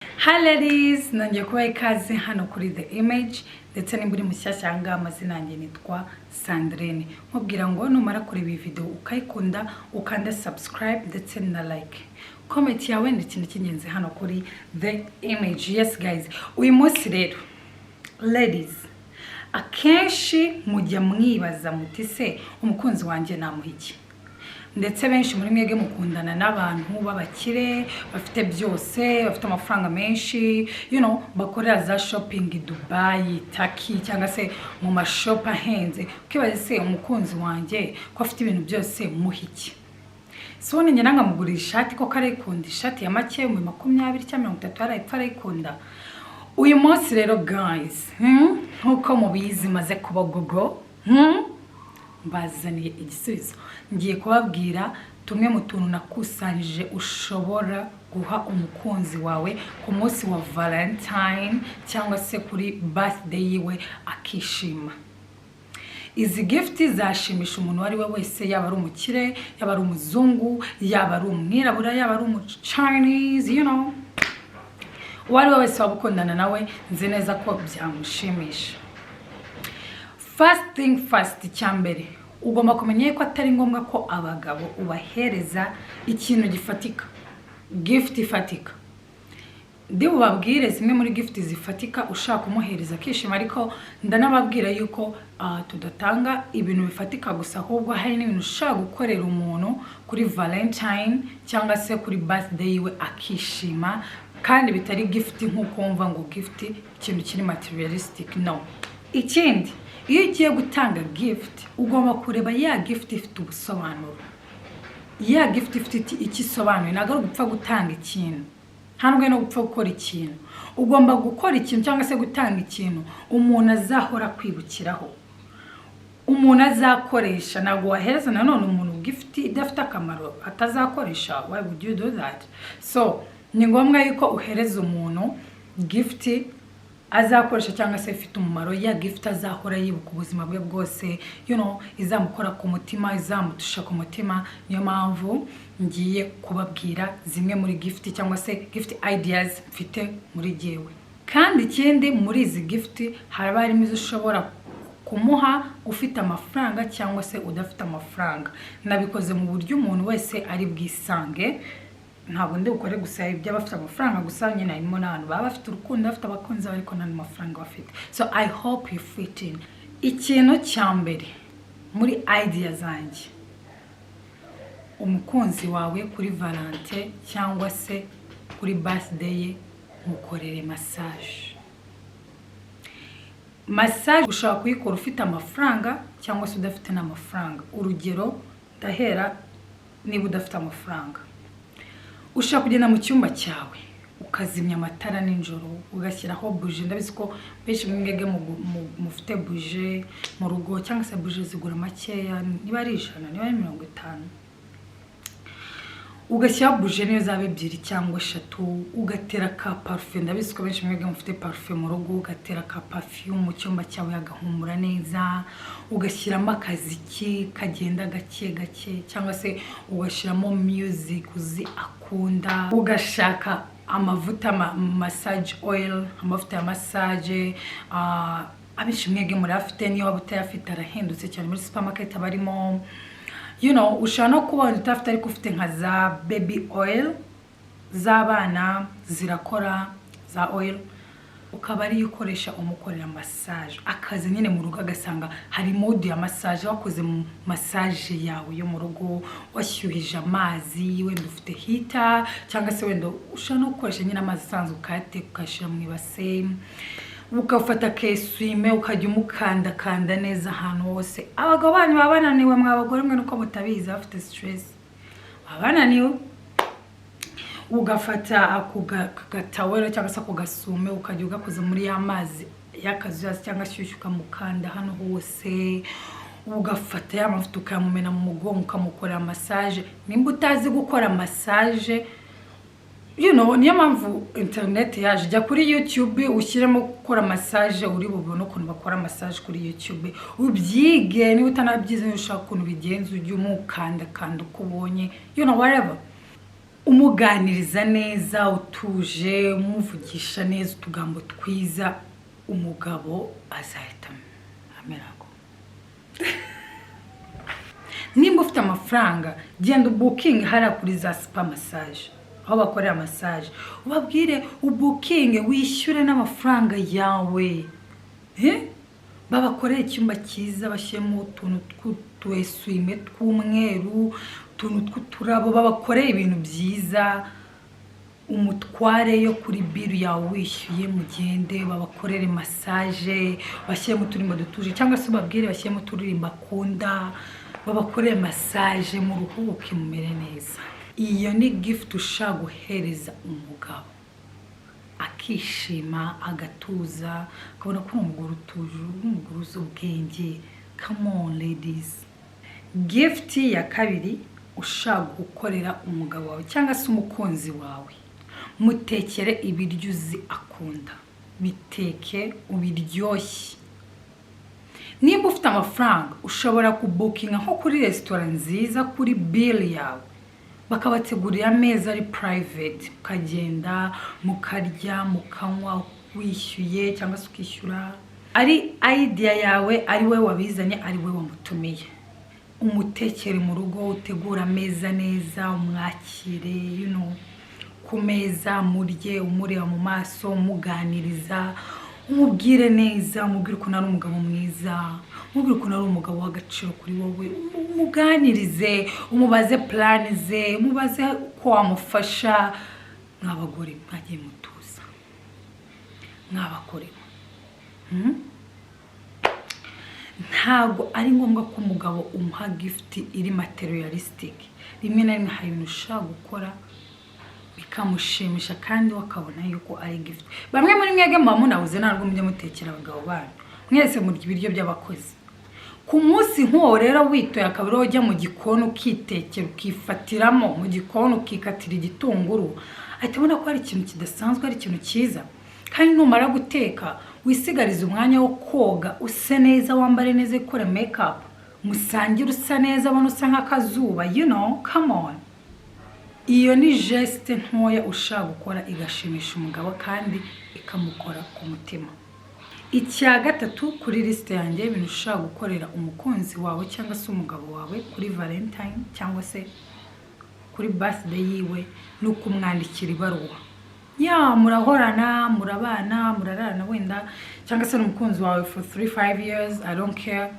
Hi ladies, nongeye kubaha ikaze hano kuri The Image. Ndetse nimba uri mushyashya aha ngaha, amazina yanjye nitwa Sandrine. Nkubwira ngo numara kureba iyi video ukayikunda, ukanda subscribe ndetse na like. Comment yawe ni ikintu cy'ingenzi hano kuri The Image. Yes guys, uyu munsi rero ladies, akenshi mujya mwibaza muti: "Se umukunzi wanjye namuha iki?" Ndetse benshi muri mwebwe mukundana n'abantu b'abakire, bafite byose, bafite amafaranga menshi, bakorera za shopping i Dubai, Turkey cyangwa se mu mashop ahenze. Ukibaza: "Se umukunzi wanjye ko afite ibintu byose, muha iki?" So ubundi njye nkamugurira ishati koko arayikunda, ishati ya make 20,000 cyangwa 30, yarayipfa arayikunda. Uyu munsi rero guys, Nk'uko mubizi maze kuba gogo, Mbazaniye igisubizo. Ngiye kubabwira tumwe mu tuntu nakusanyije ushobora guha umukunzi wawe ku munsi wa Valentine cyangwa se kuri birthday yiwe akishima. Izi gift zashimisha umuntu uwo ari we wese, yaba ari umukire, yaba ari umuzungu, yaba ari umwirabura, yaba ari umu Chinese, uwo ari we wese waba ukundana nawe, nzi neza ko byamushimisha. First thing first, icya mbere ugomba kumenya ko atari ngombwa ko abagabo ubahereza ikintu gifatika, gift ifatika. Ndi bubabwire zimwe muri gift zifatika ushaka kumuhereza akishima, ariko ndanababwira yuko tudatanga ibintu bifatika gusa, ahubwo hari n'ibintu ushobora gukorera umuntu kuri Valentine cyangwa se kuri birthday yiwe akishima, kandi bitari gift nk'uko wumva ngo gift ikintu kiri materialistic. No ikindi, iyo ugiye gutanga gift ugomba kureba ya gift ifite ubusobanuro, ya gift ifite icyo isobanuye. Ntabwo ari ugupfa gutanga ikintu, nta nubwo no gupfa gukora ikintu. Ugomba gukora ikintu cyangwa se gutanga ikintu umuntu azahora akwibukiraho, umuntu azakoresha. Ntabwo wahereza nanone umuntu gift idafite akamaro atazakoresha. Why would you do that? So ni ngombwa yuko uhereza umuntu gift azakoresha cyangwa se ifite umumaro, ya gift azahora yibuka ubuzima bwe bwose, izamukora ku mutima, izamutusha ku mutima. Niyo mpamvu ngiye kubabwira zimwe muri gift cyangwa se gift ideas mfite muri jyewe. Kandi ikindi, muri izi gift haraba harimo izo ushobora kumuha ufite amafaranga cyangwa se udafite amafaranga. Nabikoze mu buryo umuntu wese ari bwisange. Ntabwo ndi bukore gusa iby'abafite amafaranga gusa. Nyine harimo n'abantu baba bafite urukundo, bafite abakunzi babo, ariko nta mafaranga bafite. So I hope you fit in. Ikintu cya mbere muri idea zanjye, umukunzi wawe kuri Valentine cyangwa se kuri birthday ye, mukorere massage. Massage ushobora kuyikora ufite amafaranga cyangwa se udafite n'amafaranga. Urugero, ndahera niba udafite amafaranga, ushobora kugenda mu cyumba cyawe ukazimya amatara nijoro, ugashyiraho buji. Ndabizi ko benshi mwebwe mufite buji mu rugo, cyangwa se buji zigura makeya, niba ari 100, niba ari 50. Ugashyiraho buji niyo zaba ebyiri cyangwa eshatu, ugatera ka parufe. Ndabizi ko benshi mwebwe mufite parufe mu rugo. Ugatera ka perfume mu cyumba cyawe agahumura neza, ugashyiramo akaziki kagenda gake gake, cyangwa se ugashyiramo music uzi akunda, ugashaka amavuta, massage oil, amavuta ya massage. Abenshi mwebwe murayafite, niyo waba utayafite arahendutse cyane, muri supermarket aba arimo. Ushobora no kuba wenda utafite ariko ufite nka za baby oil z'abana, zirakora za oil, ukaba ariyo ukoresha umukorera massage. Akaza nyine mu rugo agasanga hari mood ya massage, wakoze mu massage yawe yo mu rugo, washyuhije amazi, wenda ufite heater, cyangwa se wenda ushobora no gukoresha nyine amazi asanzwe, ukayateka, ukayashyira mu ibase, ugafata kesume, ukajya umukandakanda neza ahantu hose. Abagabo banyu baba bananiwe, mwa bagore mwe, nuko mutabizi, bafite stress, baba bananiwe. Ugafata ako gatawero cyangwa se ako gasume, ukajya ugakoza muri ya mazi y'akazuyazi cyangwa ashyushye, ukamukanda hano hose. Ugafata ya mavuta ukayamumena mu mugongo, ukamukorera massage. Nimba utazi gukora massage, niyo mpamvu internet yaje. Jya kuri YouTube ushyiremo gukora massage, uri bubone ukuntu bakora massage kuri YouTube, ubyige. Niba utanabyize, ushaka ukuntu bigenza, ujye umukandakanda uko ubonye, whatever. Umuganiriza neza, utuje, umuvugisha neza utugambo twiza, umugabo azahita amera ngo. Nimba ufite amafaranga, genda ubookinge hariya kuri za spa massage, aho bakorera massage, ubabwire ubookinge, wishyure n'amafaranga yawe. Eh? Babakorere icyumba cyiza, bashyiremo utuntu tw'utu essuie-main tw'umweru, utuntu tw'uturabo, babakorere ibintu byiza. Umutware yo kuri bill yawe wishyuye, mugende babakorere massage, bashyiremo uturimbo dutuje, cyangwa se ubabwire bashyiremo uturirimbo akunda, babakorere massage, muruhuke, mumere neza. Iyo ni gift ushaka guhereza umugabo, akishima, agatuza, akabona ko uri umugore utuje, uri umugore uzi ubwenge. Come on, ladies. Gift ya kabiri ushaka gukorera umugabo wawe cyangwa se umukunzi wawe: mutekere ibiryo uzi akunda, biteke ubiryoshye. Nimba ufite amafaranga, ushobora kubookinga nko kuri resitora nziza kuri bill yawe, bakabategurira ameza ari private, mukagenda mukarya, mukanywa, wishyuye cyangwa se ukishyura, ari idea yawe, ari we wabizanye, ari we wamutumiye. Umutekere mu rugo, utegure ameza neza, umwakire ku meza, murye umureba mu maso, umuganiriza, umubwire neza, umubwire ukuntu ari umugabo mwiza, umubwire ukuntu ari umugabo w'agaciro kuri wowe, umuganirize, umubaze plan ze, umubaze uko wamufasha. Mw'abagore mwagiye mutuza, mw'abagore? Ntabwo ari ngombwa ko umugabo umuha gift iri materialistic. Rimwe na rimwe hari ibintu ushobora gukora bikamushimisha kandi we akabona yuko ari gift. Bamwe muri mwebwe muba munabuze, ntabwo mujya mutekera abagabo banyu, mwese murya ibiryo by'abakozi. Ku munsi nk'uwo rero witoye, akaba ariwo ujya mu gikoni ukitekera, ukifatiramo mu gikoni, ukikatira igitunguru, ahita abona ko ari ikintu kidasanzwe, ari ikintu cyiza. Kandi numara guteka, wisigarize umwanya wo koga, use neza, wambare neza, ukore makeup, musangire usa neza, abona usa nk'akazuba. Come on. Iyo ni geste ntoya ushaka gukora igashimisha umugabo kandi ikamukora ku mutima. Icya gatatu kuri lisite yanjye y'ibintu ushobora gukorera umukunzi wawe cyangwa se umugabo wawe kuri Valentine cyangwa se kuri birthday yiwe, ni ukumwandikira ibaruwa. Ya, murahorana, murabana, murarana wenda, cyangwa se n'umukunzi wawe for 3 5 years, I don't care.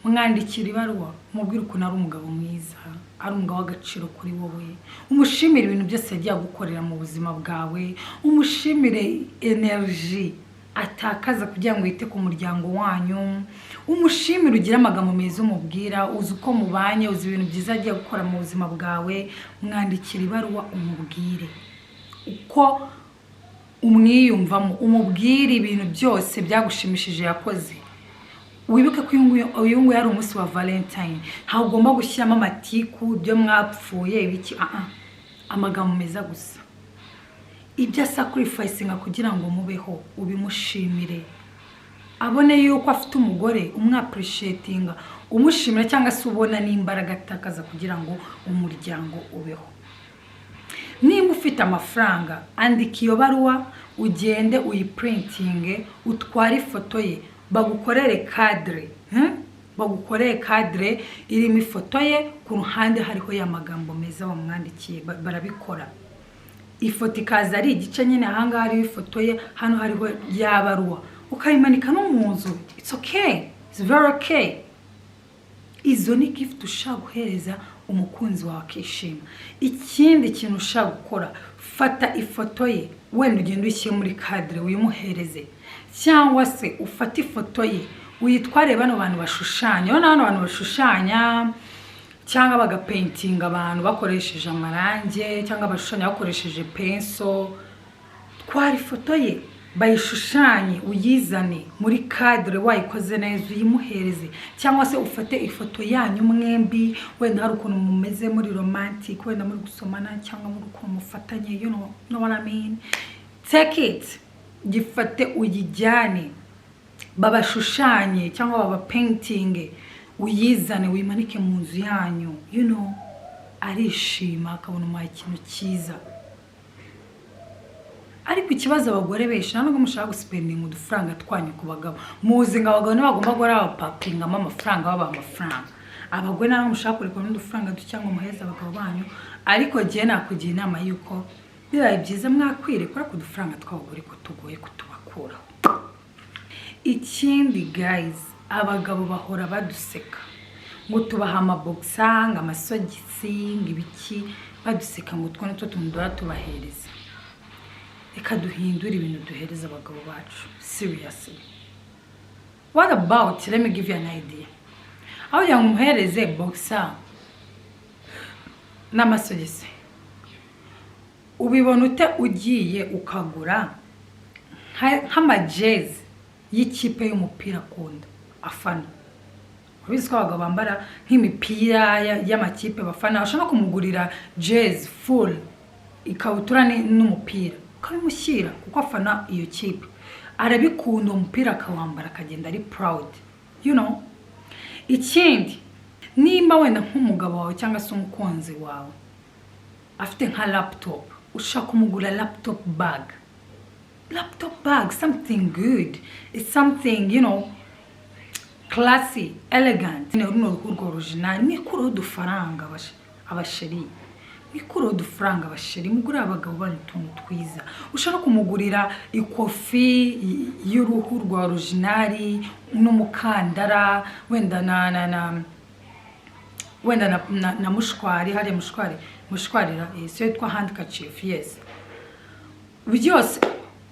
Mwandikira ibaruwa, mubwire ukuntu ari umugabo mwiza, ari umugabo w'agaciro kuri wowe, umushimire ibintu byose yagiye agukorera mu buzima bwawe, umushimire energy atakaza kugira ngo yite ku muryango wanyu, umushimire, ugire amagambo meza umubwira. Uzi uko mubanye, uzi ibintu byiza agiye gukora mu buzima bwawe. Mwandikira ibaruwa, umubwire uko umwiyumvamo, umubwire ibintu byose byagushimishije yakoze. Wibuke ko uyu nguyu ari umunsi wa Valentine, ntabwo ugomba gushyiramo amatiku, ibyo mwapfuye, ibiki. Ah, amagambo meza gusa. Ibyo asacrificinga kugira ngo mubeho, ubimushimire, abone yuko afite umugore umwappreciatinga, umushimira, cyangwa se ubona n'imbaraga atakaza kugira ngo umuryango ubeho. Nimba ufite amafaranga, andika iyo baruwa, ugende uyiprintinge, utware ifoto ye, bagukorere cadre, Bagukorere cadre irimo ifoto ye, ku ruhande hariho ya magambo meza wamwandikiye. Barabikora, ifoto ikaza ari igice nyine, ahangaha hariho ifoto ye, hano hariho ya baruwa, ukayimanika no mu nzu. It's okay, it's very okay. Izo ni gift ushaka guhereza umukunzi wawe akishima. Ikindi kintu ushaka gukora, fata ifoto ye, wenda ugende uyishyire muri cadre, uyimuhereze, cyangwa se ufate ifoto ye uyitware bano bantu bashushanya. Urabona bano bantu bashushanya cyangwa bagapaintinga abantu bakoresheje amarangi, cyangwa bashushanya bakoresheje pinceau. Twara ifoto ye, bayishushanye, uyizane muri cadre wayikoze neza, uyimuhereze. Cyangwa se ufate ifoto yanyu mwembi, wenda hari ukuntu mumeze muri romantic, wenda muri gusomana, cyangwa muri ukuntu mufatanye, you know what I mean. Take it, gifate, uyijyane babashushanye cyangwa babapaintinge, uyizane, uyimanike mu nzu yanyu. Arishima akabona umuhaye ikintu cyiza. Ariko ikibazo, abagore benshi nta nubwo mushaka guspendinga udufaranga twanyu ku bagabo. Muzi ngo abagabo nibo bagomba guhora babapapingamo amafaranga, babaha amafaranga. Abagore ntabwo mushaka kurekura n'udufaranga duke cyangwa muheze abagabo banyu. Ariko jyewe nakugira inama y'uko bibaye byiza mwakwirekura ku dufaranga tw'abagore, ko tugoye kutubakuraho. Ikindi guys, abagabo bahora baduseka ngo tubaha amabogisa, ngo amasogisi, ngo ibiki, baduseka ngo utwo nitwo tuntu duhora tubahereza. Reka duhindure ibintu duhereza abagabo bacu. Seriously, what about, let me give you an idea: aho kugira ngo umuhereze boxer n'amasogisi, ubibona ute ugiye ukagura nk'amajezi y'ikipe y'umupira akunda, afana? Urabizi ko abagabo bambara nk'imipira y'amakipe bafana. Ushobora no kumugurira jezi full, ikabutura n'umupira, ukabimushyira kuko afana iyo kipe, arabikunda, uwo mupira akawambara akagenda ari proud. Ikindi, nimba wenda nk'umugabo wawe cyangwa se umukunzi wawe afite nka laptop, ushaka kumugura laptop bag. Laptop bag, something good, it's something classy, elegant. Runo ruhu rwa original. Mwikureho udufaranga, abachéri, mwikureho udufaranga, abachéri, mugurire abagabo banyu utuntu twiza. Ushobora kumugurira ikofi y'uruhu rwa original n'umukandara, wenda na wenda na mushwari, hariya mushwari, mushwarira siyo yitwa handkerchief, yes. Byose,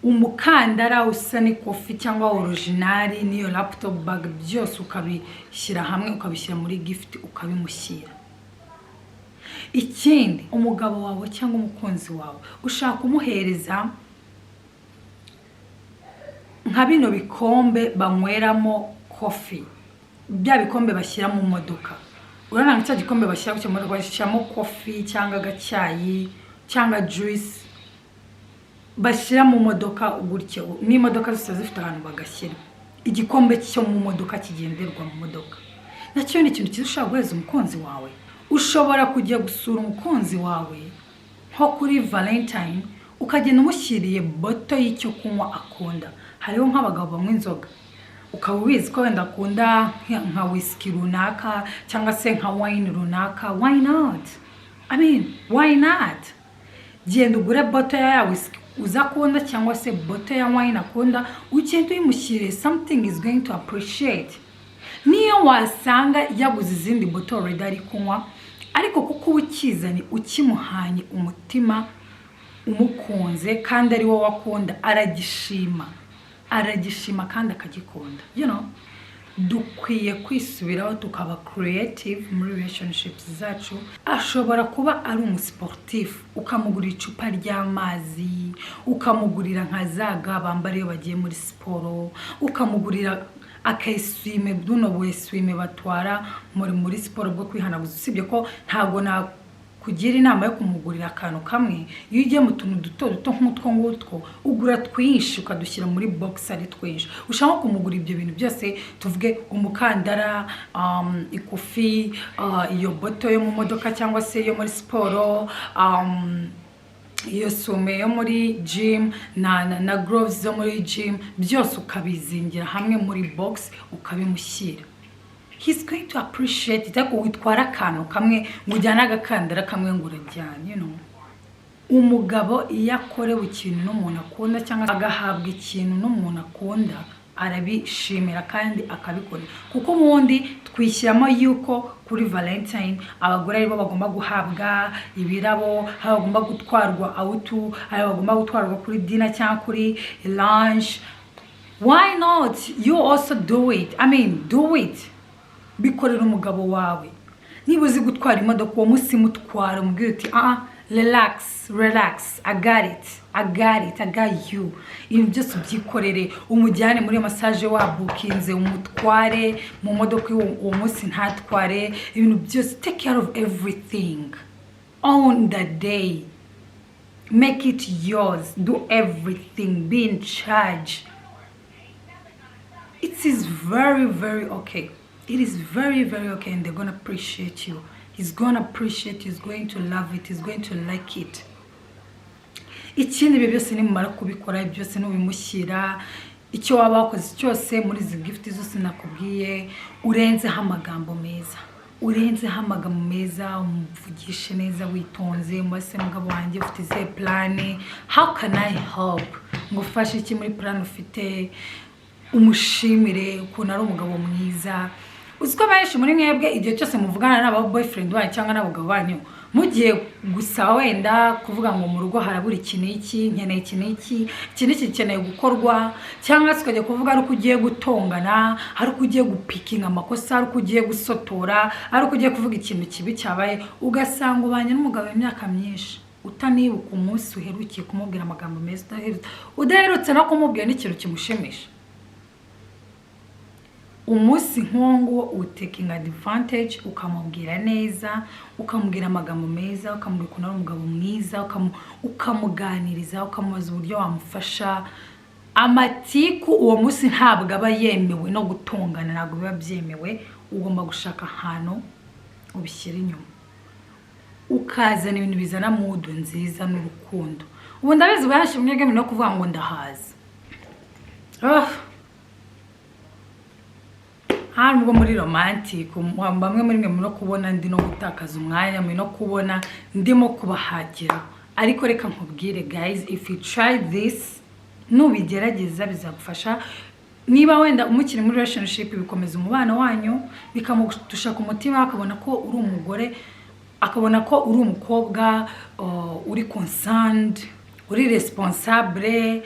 umukandara usa n'ikofi cyangwa original n'iyo laptop bag, byose ukabishyira hamwe, ukabishyira muri gift, ukabimushyira. Ikindi, umugabo wawe cyangwa umukunzi wawe ushaka kumuhereza nka bino bikombe banyweramo coffee, bya bikombe bashyira mu modoka. Urabona nka cya gikombe bashyira mu modoka, bashyiramo coffee cyangwa agacyayi cyangwa juice, bashyira mu modoka gutyo. N'imodoka zose zifite ahantu bagashyira igikombe cyo mu modoka, kigenderwa mu modoka. Nacyo ni ikintu cyiza ushobora guhereza umukunzi wawe. Ushobora kujya gusura umukunzi wawe nko kuri Valentine, ukagenda umushyiriye bottle y'icyo kunywa akunda. Hariho nk'abagabo banywa inzoga, ukaba ubizi ko wenda akunda nka whisky runaka cyangwa se nka wine runaka. Why not? I mean, why not? Genda ugure bottle ya whisky uza akunda cyangwa se bottle ya wine akunda, ugende uyimushyire. Something is going to appreciate. Niyo wasanga yaguze izindi bottle already ari kunywa, ariko kuko uba ukizanye, ukimuhanye umutima, umukunze kandi ari wowe akunda, aragishima, aragishima kandi akagikunda. Dukwiye kwisubiraho, tukaba creative muri relationships zacu. Ashobora kuba ari umusiporutifu, ukamugurira icupa ry'amazi, ukamugurira nka za gants bambara iyo bagiye muri siporo, ukamugurira akeswime, buno bweswime batwara muri siporo bwo kwihanaguza. Usibye ko ntabwo nakugira inama yo kumugurira akantu kamwe. Iyo ugiye mu tuntu duto duto nk'utwo ngutwo, ugura twinshi, ukadushyira muri box ari twinshi. Ushaka nko kumugura ibyo bintu byose, tuvuge umukandara, ikofi, iyo bottle yo mu modoka cyangwa se yo muri siporo, iyo sume yo muri gym na gloves zo muri gym, byose ukabizingira hamwe muri box, ukabimushyira. He's going to appreciate it. Ariko witwara akantu kamwe, ngo ujyane agakandara kamwe ngo urajyane. Umugabo iyo akorewe ikintu n'umuntu akunda cyangwa agahabwa ikintu n'umuntu akunda, arabishimira kandi akabikunda, kuko ubundi twishyiramo yuko kuri Valentine abagore aribo bagomba guhabwa ibirabo, aho bagomba gutwarwa out, aho bagomba gutwarwa kuri dinner cyangwa kuri lunch. Why not you also do it? I mean, do it. Bikorera umugabo wawe. Niba uzi gutwara imodoka, uwo munsi mutwara, umubwira uti: "Ah, relax, relax, I got it, I got it, I got you." Ibintu byose ubyikorere, umujyane muri massage wabukinze, umutware mu modoka uwo munsi ntatware, ibintu byose, take care of everything on the day. Make it yours. Do everything, be in charge. It is very, very okay. It is very, very okay, and they're gonna appreciate you. He's gonna appreciate, he's going to love it, he's going to like it. Ikindi, ibyo byose nimumara kubikora, ibyo byose nubimushyira, icyo waba wakoze cyose muri izi gift zose nakubwiye, urenzeho amagambo meza, urenzeho amagambo meza, umuvugishe neza witonze. Mbese mugabo wanjye, ufite izihe plan? How can I help? Ngufashe iki muri plan ufite? Umushimire ukuntu ari umugabo mwiza. Uzi ko benshi muri mwebwe, igihe cyose muvugana n'aba boyfriend banyu cyangwa n'abagabo banyu, mugiye gusa wenda kuvuga ngo mu rugo harabura iki n'iki, nkeneye iki n'iki, iki n'iki gikeneye gukorwa, cyangwa se ukajya kuvuga ari uko ugiye gutongana, ari uko ugiye gupikinga amakosa, ari uko ugiye gusotora, ari uko ugiye kuvuga ikintu kibi cyabaye, ugasanga ubanye n'umugabo imyaka myinshi utanibuka umunsi uherukiye kumubwira amagambo meza, udaherutse no kumubwira n'ikintu kimushimisha. Umunsi nk'uwo nguwo utakinga advantage, ukamubwira neza, ukamubwira amagambo meza, ukamubwira ukuntu ari umugabo mwiza, ukamuganiriza, ukamubaza uburyo wamufasha. Amatiku uwo munsi ntabwo aba yemewe, no gutongana ntabwo biba byemewe. Ugomba gushaka ahantu ubishyira inyuma, ukazana ibintu bizana mood nziza n'urukundo. Ubu ndabizi benshi mwebwe no kuvuga ngo ndahaza. Ah. Hano ubwo muri romantic, bamwe muri mwe muri kubona ndi no gutakaza umwanya, muri no kubona ndimo kubahagira, ariko reka nkubwire guys, if you try this, nubigerageza bizagufasha. Niba wenda umukiri muri relationship, bikomeza umubano wanyu, bikamutusha ku mutima, akabona ko uri umugore, akabona ko uri umukobwa uri concerned, uri responsable.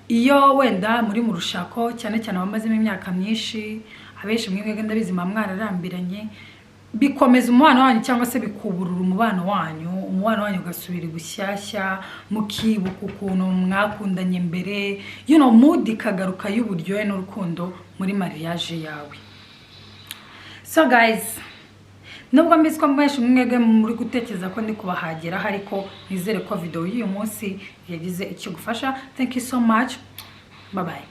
Iyo wenda muri mu rushako, cyane cyane abamazemo imyaka myinshi, abenshi mwebwe ndabizi muba mwararambiranye, bikomeza umubano wanyu cyangwa se bikuburura umubano wanyu, umubano wanyu ugasubira bushyashya, mukibuka ukuntu mwakundanye mbere, mood ikagaruka y'uburyohe n'urukundo muri mariage yawe. So guys, nubwo mbizi ko mwinshi mwebwe muri gutekereza ko ndi kubahageraho, ariko nizere ko video y'uyu munsi yagize icyo gufasha. Thank you so much, bye bye.